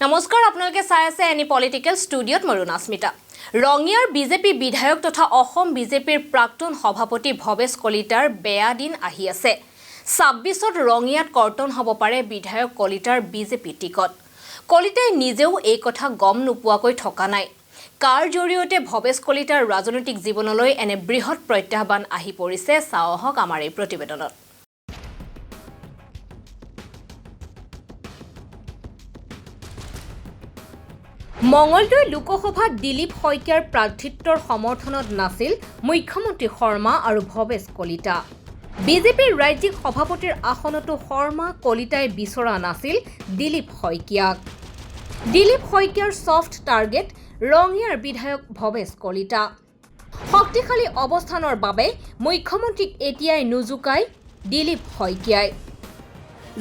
নমস্কাৰ, আপোনালোকে চাই আছে এনি পলিটিকেল ষ্টুডিঅ'ত মই ৰুণাস্মিতা। ৰঙিয়াৰ বিজেপি বিধায়ক তথা অসম বিজেপিৰ প্ৰাক্তন সভাপতি ভৱেশ কলিতাৰ বেয়া দিন আহি আছে। 26ত ৰঙিয়াত কৰ্তন হ'ব পাৰে বিধায়ক কলিতাৰ বিজেপি টিকট। কলিতাই নিজেও এই কথা গম নোপোৱাকৈ থকা নাই। কাৰ জৰিয়তে ভৱেশ কলিতাৰ ৰাজনৈতিক জীৱনলৈ এনে বৃহৎ প্ৰত্যাহ্বান আহি পৰিছে, চাওঁ আহক আমাৰ এই প্ৰতিবেদনত। মঙলদৈ লোকসভাত দিলীপ শইকীয়াৰ প্ৰাৰ্থিত্বৰ সমৰ্থনত নাছিল মুখ্যমন্ত্ৰী শৰ্মা আৰু ভৱেশ কলিতা। বিজেপিৰ ৰাজ্যিক সভাপতিৰ আসনতো শৰ্মা কলিতাই বিচৰা নাছিল দিলীপ শইকীয়াক। দিলীপ শইকীয়াৰ ছফ্ট টাৰ্গেট ৰঙিয়াৰ বিধায়ক ভৱেশ কলিতা। শক্তিশালী অৱস্থানৰ বাবে মুখ্যমন্ত্ৰীক এতিয়াই নোজোকায় দিলীপ শইকীয়াই।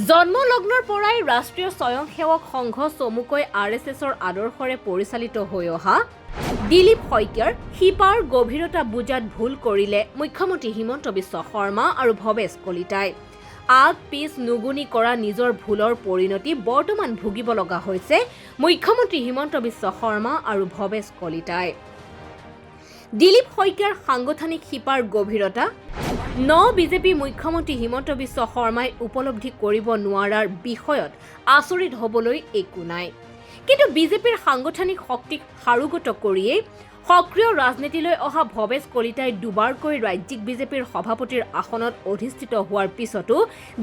জন্মলগ্নৰ পৰাই ৰাষ্ট্ৰীয় স্বয়ংসেৱক সংঘ চমুকৈ আৰ এছ এছৰ আদৰ্শৰে পৰিচালিত হৈ অহা দিলীপ শইকীয়াৰ শিপাৰ গভীৰতা বুজাত ভুল কৰিলে মুখ্যমন্ত্ৰী হিমন্ত বিশ্ব শৰ্মা আৰু ভৱেশ কলিতাই। আগ পিছ নুগুণি কৰা নিজৰ ভুলৰ পৰিণতি বৰ্তমান ভুগিব লগা হৈছে মুখ্যমন্ত্ৰী হিমন্ত বিশ্ব শৰ্মা আৰু ভৱেশ কলিতাই। দিলীপ শইকীয়াৰ সাংগঠনিক শিপাৰ গভীৰতা ন বিজেপি মুখ্যমন্ত্ৰী হিমন্ত বিশ্ব শৰ্মাই উপলব্ধি কৰিব নোৱাৰাৰ বিষয়ত আচৰিত হ'বলৈ একো নাই। কিন্তু বিজেপিৰ সাংগঠনিক শক্তিক সাৰোগত কৰিয়েই সক্ৰিয় ৰাজনীতিলৈ অহা ভৱেশ কলিতাই দুবাৰকৈ ৰাজ্যিক বিজেপিৰ সভাপতিৰ আসনত অধিষ্ঠিত হোৱাৰ পিছতো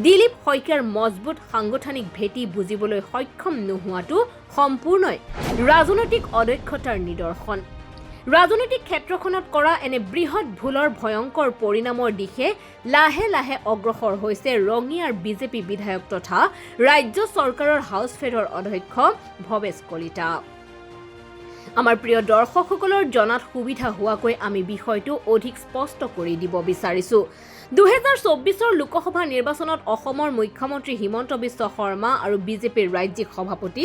দিলীপ শইকীয়াৰ মজবুত সাংগঠনিক ভেটি বুজিবলৈ সক্ষম নোহোৱাটো সম্পূৰ্ণই ৰাজনৈতিক অদক্ষতাৰ নিদৰ্শন। ৰাজনৈতিক ক্ষেত্ৰখনত কৰা এনে বৃহৎ ভুলৰ ভয়ংকৰ পৰিণামৰ দিশে লাহে লাহে অগ্ৰসৰ হৈছে ৰঙিয়াৰ বিজেপি বিধায়ক তথা ৰাজ্য চৰকাৰৰ হাউচফেডৰ অধ্যক্ষ ভৱেশ কলিতা। আমাৰ প্ৰিয় দৰ্শকসকলৰ জনাত সুবিধা হোৱাকৈ আমি বিষয়টো অধিক স্পষ্ট কৰি দিব বিচাৰিছোঁ। 2024ৰ লোকসভা নিৰ্বাচনত অসমৰ মুখ্যমন্ত্ৰী হিমন্ত বিশ্ব শৰ্মা আৰু বিজেপিৰ ৰাজ্যিক সভাপতি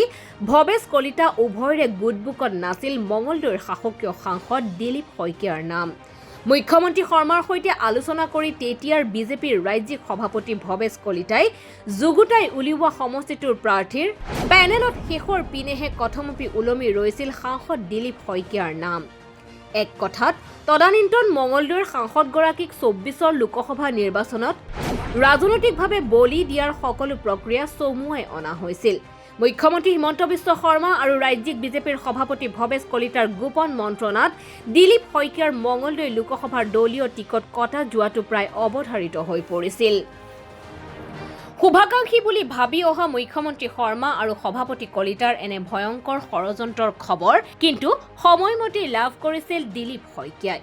ভৱেশ কলিতা উভয়ৰে গুডবুকত নাছিল মঙলদৈৰ শাসকীয় সাংসদ দিলীপ শইকীয়াৰ নাম। মুখ্যমন্ত্ৰী শৰ্মাৰ সৈতে আলোচনা কৰি তেতিয়াৰ বিজেপিৰ ৰাজ্যিক সভাপতি ভৱেশ কলিতাই যুগুতাই উলিওৱা সমষ্টিটোৰ প্ৰাৰ্থীৰ পেনেলত শেষৰ পিনেহে কথমপি ওলমি ৰৈছিল সাংসদ দিলীপ শইকীয়াৰ নাম। এক কথাত, তদানীন্তন মঙলদৈৰ সাংসদগৰাকীক 24ৰ লোকসভা নিৰ্বাচনত ৰাজনৈতিকভাৱে বলি দিয়াৰ সকলো প্ৰক্ৰিয়া চমুৱাই অনা হৈছিল। মুখ্যমন্ত্ৰী হিমন্ত বিশ্ব শৰ্মা আৰু ৰাজ্যিক বিজেপিৰ সভাপতি ভৱেশ কলিতাৰ গোপন মন্ত্ৰণাত দিলীপ শইকীয়াৰ মঙলদৈ লোকসভাৰ দলীয় টিকট কটা যোৱাটো প্ৰায় অৱধাৰিত হৈ পৰিছিল। শুভাকাংক্ষী বুলি ভাবি অহা মুখ্যমন্ত্ৰী শৰ্মা আৰু সভাপতি কলিতাৰ এনে ভয়ংকৰ ষড়যন্ত্ৰৰ খবৰ কিন্তু সময়মতেই লাভ কৰিছিল দিলীপ শইকীয়াই।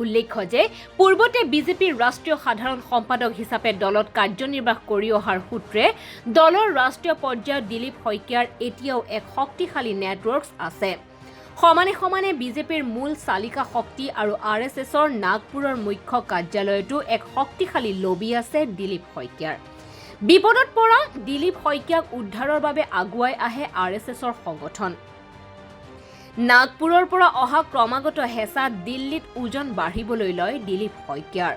উল্লেখ্য যে পূৰ্বতে বিজেপিৰ ৰাষ্ট্ৰীয় সাধাৰণ সম্পাদক হিচাপে দলত কাৰ্যনিৰ্বাহ কৰি অহাৰ সূত্ৰে দলৰ ৰাষ্ট্ৰীয় পৰ্যায়ত দিলীপ শইকীয়াৰ এতিয়াও এক শক্তিশালী নেটৱৰ্কছ আছে। সমানে সমানে বিজেপিৰ মূল চালিকা শক্তি আৰু আৰ এছ এছৰ নাগপুৰৰ মুখ্য কাৰ্যালয়তো এক শক্তিশালী লবী আছে দিলীপ শইকীয়াৰ। বিপদত পৰা দিলীপ শইকীয়াক উদ্ধাৰৰ বাবে আগুৱাই আহে আৰ এছ এছৰ সংগঠন। নাগপুৰৰ পৰা অহা ক্ৰমাগত হেঁচাত দিল্লীত ওজন বাঢ়িবলৈ লয় দিলীপ শইকীয়াৰ।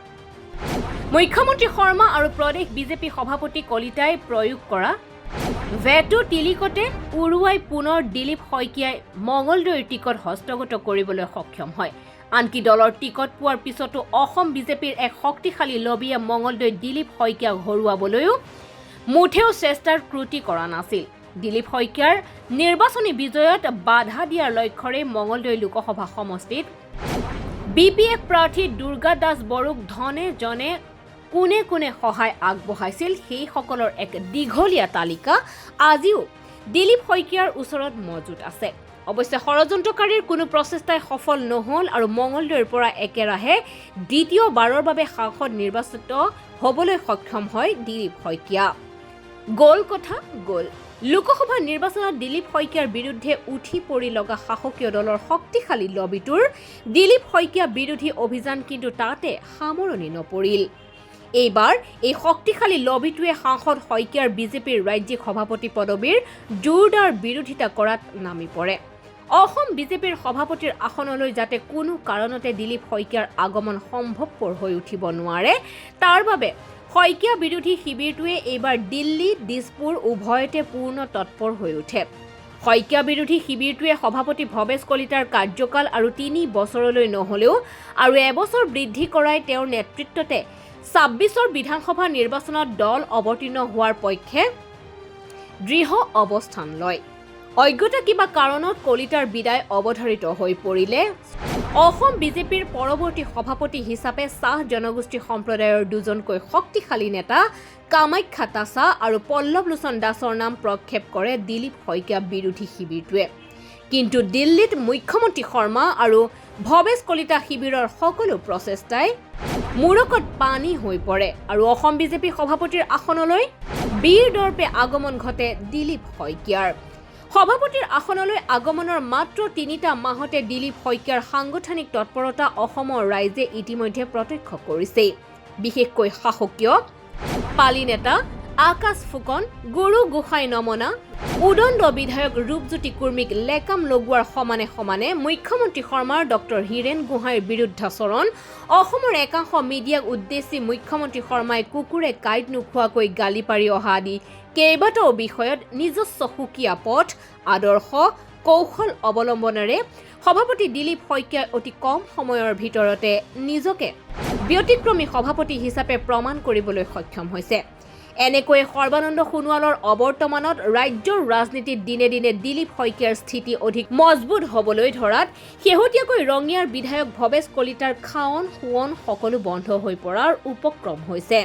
মুখ্যমন্ত্ৰী শৰ্মা আৰু প্ৰদেশ বিজেপি সভাপতি কলিতাই প্ৰয়োগ কৰা ভেটো টিলিকতে উৰুৱাই পুনৰ দিলীপ শইকীয়াই মঙলদৈৰ টিকট হস্তগত কৰিবলৈ সক্ষম হয়। আনকি দলৰ টিকট পোৱাৰ পিছতো অসম বিজেপিৰ এক শক্তিশালী লবীয়ে মঙলদৈত দিলীপ শইকীয়াক হৰুৱাবলৈও মুঠেও চেষ্টাৰ ত্ৰুটি কৰা নাছিল। দিলীপ শইকীয়াৰ নিৰ্বাচনী বিজয়ত বাধা দিয়াৰ লক্ষ্যৰে মঙলদৈ লোকসভা সমষ্টিত বিপিএফ প্ৰাৰ্থী দুৰ্গা দাস বড়োক ধনে জনে কোনে কোনে সহায় আগবঢ়াইছিল, সেইসকলৰ এক দীঘলীয়া তালিকা আজিও দিলীপ শইকীয়াৰ ওচৰত মজুত আছে। অৱশ্যে ষড়যন্ত্ৰকাৰীৰ কোনো প্ৰচেষ্টাই সফল নহ'ল আৰু মঙলদৈৰ পৰা একেৰাহে দ্বিতীয়বাৰৰ বাবে সাংসদ নিৰ্বাচিত হ'বলৈ সক্ষম হয় দিলীপ শইকীয়া। গ'ল কথা গ'ল। লোকসভা নিৰ্বাচনত দিলীপ শইকীয়াৰ বিৰুদ্ধে উঠি পৰি লগা শাসকীয় দলৰ শক্তিশালী লবীটোৰ দিলীপ শইকীয়া বিৰোধী অভিযান কিন্তু তাতে সামৰণি নপৰিল। এইবাৰ এই শক্তিশালী লবীটোৱে সাংসদ শইকীয়াৰ বিজেপিৰ ৰাজ্যিক সভাপতি পদবীৰ জোৰদাৰ বিৰোধিতা কৰাত নামি পৰে। অসম বিজেপিৰ সভাপতিৰ আসনলৈ যাতে কোনো কাৰণতে দিলীপ শইকীয়াৰ আগমন সম্ভৱপৰ হৈ উঠিব নোৱাৰে, তাৰ বাবে শইকীয়া বিৰোধী শিবিৰটোৱে এইবাৰ দিল্লী, দিছপুৰ উভয়তে পূৰ্ণ তৎপৰ হৈ উঠে। শইকীয়া বিৰোধী শিবিৰটোৱে সভাপতি ভৱেশ কলিতাৰ কাৰ্যকাল আৰু 3 বছৰলৈ নহ'লেও আৰু এবছৰ বৃদ্ধি কৰাই তেওঁৰ নেতৃত্বতে 26ৰ বিধানসভা নিৰ্বাচনত দল অৱতীৰ্ণ হোৱাৰ পক্ষে দৃঢ় অৱস্থান লয়। অজ্ঞাত কিবা কাৰণত কলিতাৰ বিদায় অৱধাৰিত হৈ পৰিলে অসম বিজেপিৰ পৰৱৰ্তী সভাপতি হিচাপে চাহ জনগোষ্ঠী সম্প্ৰদায়ৰ দুজনকৈ শক্তিশালী নেতা কামাখ্যা তাছা আৰু পল্লৱ লোচন দাসৰ নাম প্ৰক্ষেপ কৰে দিলীপ শইকীয়া বিৰোধী শিবিৰটোৱে। কিন্তু দিল্লীত মুখ্যমন্ত্ৰী শৰ্মা আৰু ভৱেশ কলিতা শিবিৰৰ সকলো প্ৰচেষ্টাই মূৰকত পানী হৈ পৰে আৰু অসম বিজেপি সভাপতিৰ আসনলৈ বীৰ দৰ্পে আগমন ঘটে দিলীপ শইকীয়াৰ। সভাপতিৰ আসনলৈ আগমনৰ মাত্ৰ 3টা মাহতে দিলীপ শইকীয়াৰ সাংগঠনিক তৎপৰতা অসমৰ ৰাইজে ইতিমধ্যে প্ৰত্যক্ষ কৰিছেই। বিশেষকৈ শাসকীয় পালি নেতা আকাশ ফুকন, গুৰু গোসাঁই নমনা উদণ্ড বিধায়ক ৰূপজ্যোতি কুৰ্মীক লেকাম লগোৱাৰ সমানে সমানে মুখ্যমন্ত্ৰী শৰ্মাৰ ডক্টৰ হীৰেণ গোহাঁইৰ বিৰুদ্ধাচৰণ, অসমৰ একাংশ মিডিয়াক উদ্দেশ্যি মুখ্যমন্ত্ৰী শৰ্মাই কুকুৰে কাঁইট নোখোৱাকৈ গালি পাৰি অহা আদি কেইবাটাও বিষয়ত নিজস্ব সুকীয়া পথ, আদৰ্শ, কৌশল অৱলম্বনেৰে সভাপতি দিলীপ শইকীয়াই অতি কম সময়ৰ ভিতৰতে নিজকে ব্যতিক্ৰমী সভাপতি হিচাপে প্ৰমাণ কৰিবলৈ সক্ষম হৈছে। এনেকৈয়ে সৰ্বানন্দ সোণোৱালৰ অবৰ্তমানত ৰাজ্যৰ ৰাজনীতিত দিনে দিনে দিলীপ শইকীয়াৰ স্থিতি অধিক মজবুত হ'বলৈ ধৰাত শেহতীয়াকৈ ৰঙিয়াৰ বিধায়ক ভৱেশ কলিতাৰ খাৱন শোৱন সকলো বন্ধ হৈ পৰাৰ উপক্ৰম হৈছে।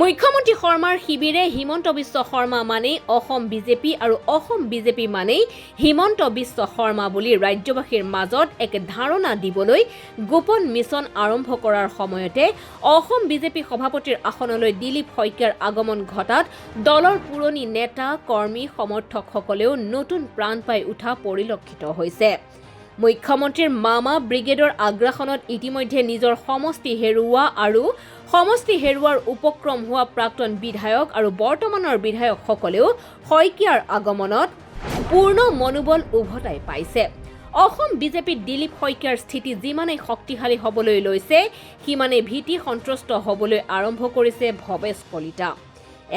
মুখ্যমন্ত্ৰী শৰ্মাৰ শিবিৰে হিমন্ত বিশ্ব শৰ্মা মানেই অসম বিজেপি আৰু অসম বিজেপি মানেই হিমন্ত বিশ্ব শৰ্মা বুলি ৰাজ্যবাসীৰ মাজত এক ধাৰণা দিবলৈ গোপন মিছন আৰম্ভ কৰাৰ সময়তে অসম বিজেপি সভাপতিৰ আসনলৈ দিলীপ শইকীয়াৰ আগমন ঘটাত দলৰ পুৰণি নেতা, কৰ্মী, সমৰ্থকসকলেও নতুন প্ৰাণ পাই উঠা পৰিলক্ষিত হৈছে। মুখ্যমন্ত্ৰীৰ মামা ব্ৰিগেডৰ আগ্ৰাসনত ইতিমধ্যে নিজৰ সমষ্টি হেৰুওৱা আৰু সমষ্টি হেৰুওৱাৰ উপক্ৰম হোৱা প্ৰাক্তন বিধায়ক আৰু বৰ্তমানৰ বিধায়কসকলেও শইকীয়াৰ আগমনত পূৰ্ণ মনোবল উভতাই পাইছে। অসম বিজেপিত দিলীপ শইকীয়াৰ স্থিতি যিমানেই শক্তিশালী হ'বলৈ লৈছে, সিমানেই ভীতি সন্ত্ৰস্ত হ'বলৈ আৰম্ভ কৰিছে ভৱেশ কলিতা।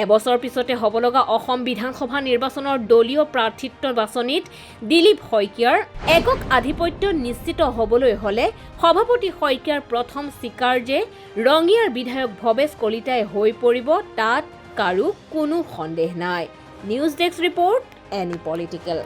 এবছৰ পিছতে হ'ব লগা অসম বিধানসভা নিৰ্বাচনৰ দলীয় প্ৰাৰ্থিত্ব বাছনিত দিলীপ শইকীয়াৰ একক আধিপত্য নিশ্চিত হ'বলৈ হ'লে সভাপতি শইকীয়াৰ প্ৰথম চিকাৰ যে ৰঙিয়াৰ বিধায়ক ভৱেশ কলিতাই হৈ পৰিব, তাত কাৰো কোনো সন্দেহ নাই। News desk report, any political.